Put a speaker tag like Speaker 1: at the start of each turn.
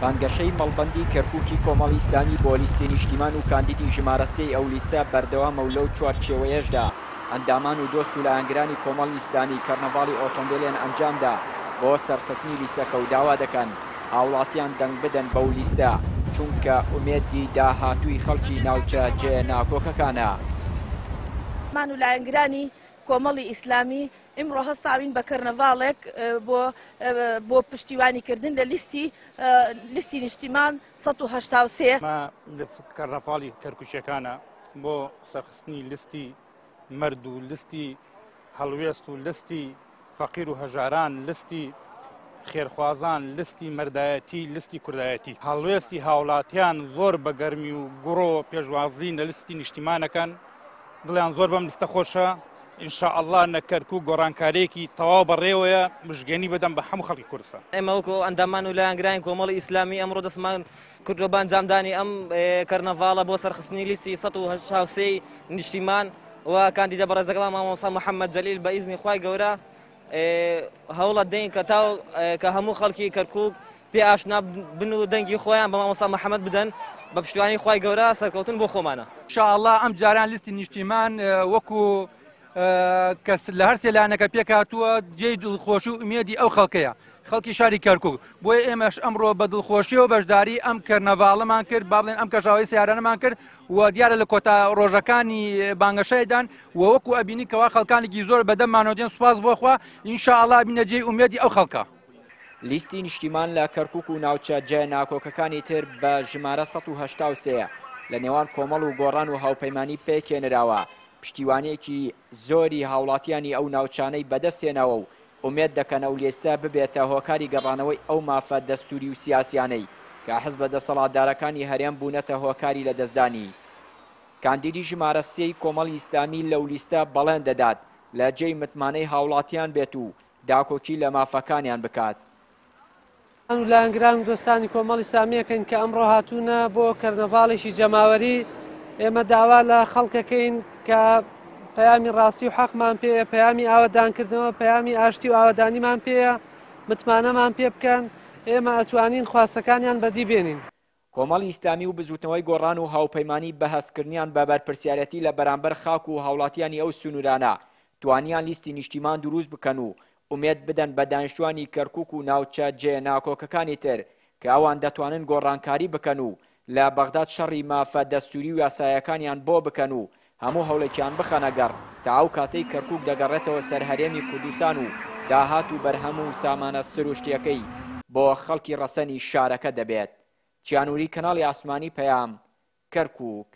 Speaker 1: بانگەشەی مەڵبەندی کەرکوکی کۆمەڵی ئیسلامی بۆ لیستی نیشتیمان و کاندیدی ژمارە سێی ئەو لیستە بەردەوامە و لەو چوارچێوەیەشدا ئەندامان و دۆست و لایەنگرانی کۆمەڵی ئیسلامی کەرنەڤاڵی ئۆتۆمبێلیان ئەنجامدا بۆ سەرخستنی لیستەکە و داوا دەکەن هاوڵاتیان دەنگ بدەن بەو لیستە چونکە ئومێدی داهاتووی خەڵکی ناوچە جێ ناکۆکەکانە.
Speaker 2: مان و لایەنگرانی کۆمەڵی ئیسلامی ئیمڕۆ هەستاوین بە کەرنەڤاڵێک بۆ بۆ پشتیوانی کردن لە لیستی لیستی نیشتیمان 183.
Speaker 3: ئەمە کەرنەڤاڵی کەرکوکیەکانە بۆ سەرخستنی لیستی مەرد و لیستی هەڵوێست و لیستی فەقیر و هەژاران، لیستی خێرخوازان، لیستی مەردایەتی، لیستی کوردایەتی. هەڵوێستی هاوڵاتیان زۆر بە گەرمی و گوڕۆ پێشوازی لە لیستی نیشتیمانەکەن، دڵیان زۆر بەم لیستە خۆشە. ان شاء اللە لە کەرکوک گۆڕانکارییەکی تەواو بەڕێوەیە، مژگێنی بدەم بە هەموو خەڵکی کوردستان.
Speaker 4: ئێمە وەکو ئەندامان و لایەنگرانی کۆمەڵی ئیسلامی ئەمڕۆ دەستمان کردووە بە ئەنجامدانی ئەم کەرنەڤاڵە بۆ سەرخستنی لیستی 183 ی نیشتیمان و کاندیدە بەڕێزەکەمان مامۆستا محەممەد جەلیل بە ئیزنی خوای گەورە هەوڵە دەین کە تاو کە هەموو خەڵکی کەرکوک پێ ئاشنا بن و دەنگی خۆیان بە مامۆستا محەممەد بدەن بە پشتیوانی خوای گەورە سەرکەوتن بۆ خۆمانە.
Speaker 5: ان شاء اللە ئەم جاران لیستی نیشتیمان وەکو کە لە هەرسێ لایەنەکە پێکهاتووە جێی دڵخۆشی و ئومێدی ئەو خەڵکەیە خەڵکی شاری کەرکک بۆیە ئێمەش ئەمڕۆ بە دڵخۆشیەوە بەشداری ئەم کەرنەڤاڵەمان کرد با بڵێن ئەم کەژاوەی سیارانەمان کرد و دیارە لە کۆتا ڕۆژەکانی بانگەشەیدان و وەکو ئەبینی کەوا خەڵکانێکی زۆر بەدەممانەوە دێن سوپاس بۆ خوا ئینشاءاللە ئەبینە جێی ئومێدی ئەو خەڵکە.
Speaker 1: لیستی نیشتیمان لە کەرکوک و ناوچە جێ ناکۆکەکانی تر بە ژمارە 183 لە نێوان کۆمەڵ و گۆڕان و هاوپەیمانی پێکهێنراوە، پشتیوانییەکی زۆری هاوڵاتیانی ئەو ناوچانەی بەدەستهێناوە و ئومێد دەکەن ئەو لیستە ببێتە هۆکاری گەڕانەوەی ئەو مافە دەستوری و سیاسیانەی کە حزبە دەسەڵاتدارەکانی هەرێم بوونەتە هۆکاری لەدەستدانی. کاندیدی ژمارە سێی کۆمەڵی ئیسلامی لەو لیستە بەڵێن دەدات لە جێی متمانەی هاوڵاتیان بێت و داکۆکی لە مافەکانیان بکات.
Speaker 6: و لایەنگران و دۆستانی کۆمەڵی سامییەکەین کە ئەمڕۆ هاتوونە بۆ کەرنەڤاڵێکی جەماوەری، ئێمە داوا لە خەڵکەکەین کە پەیامی ڕاستی و حەقمان پێیە، پەیامی ئاوەدانکردنەوە، پەیامی ئاشتی و ئاوەدانیمان پێیە، متمانەمان پێ بکەن، ئێمە ئەتوانین خواستەکانیان بەدی بێنین.
Speaker 1: کۆمەڵی ئیسلامی و بزووتنەوەی گۆڕان و هاوپەیمانی بە هەستکردنیان بە بەرپرسیارێتی لە بەرامبەر خاک و هاوڵاتیانی ئەو سنوورانە توانیان لیستی نیشتیمان دروست بکەن و ئومێد بدەن بە دانیشتوانی کەرکوک و ناوچە جێ ناکۆکەکانی تر کە ئەوان دەتوانن گۆڕانکاری بکەن و لە بەغداد شەڕی مافە دەستوری و یاسایەکانیان بۆ بکەن و هەموو هەوڵێکیان بخەنە گەڕ تا ئەو کاتەی کەرکوک دەگەڕێتەوە سەر هەرێمی کوردستان و داهات و بەرهەم و سامانە سروشتیەکەی بۆ خەڵکی ڕەسەنی شارەکە دەبێت. چیانوری کەناڵی ئاسمانی پەیام، کەرکوک.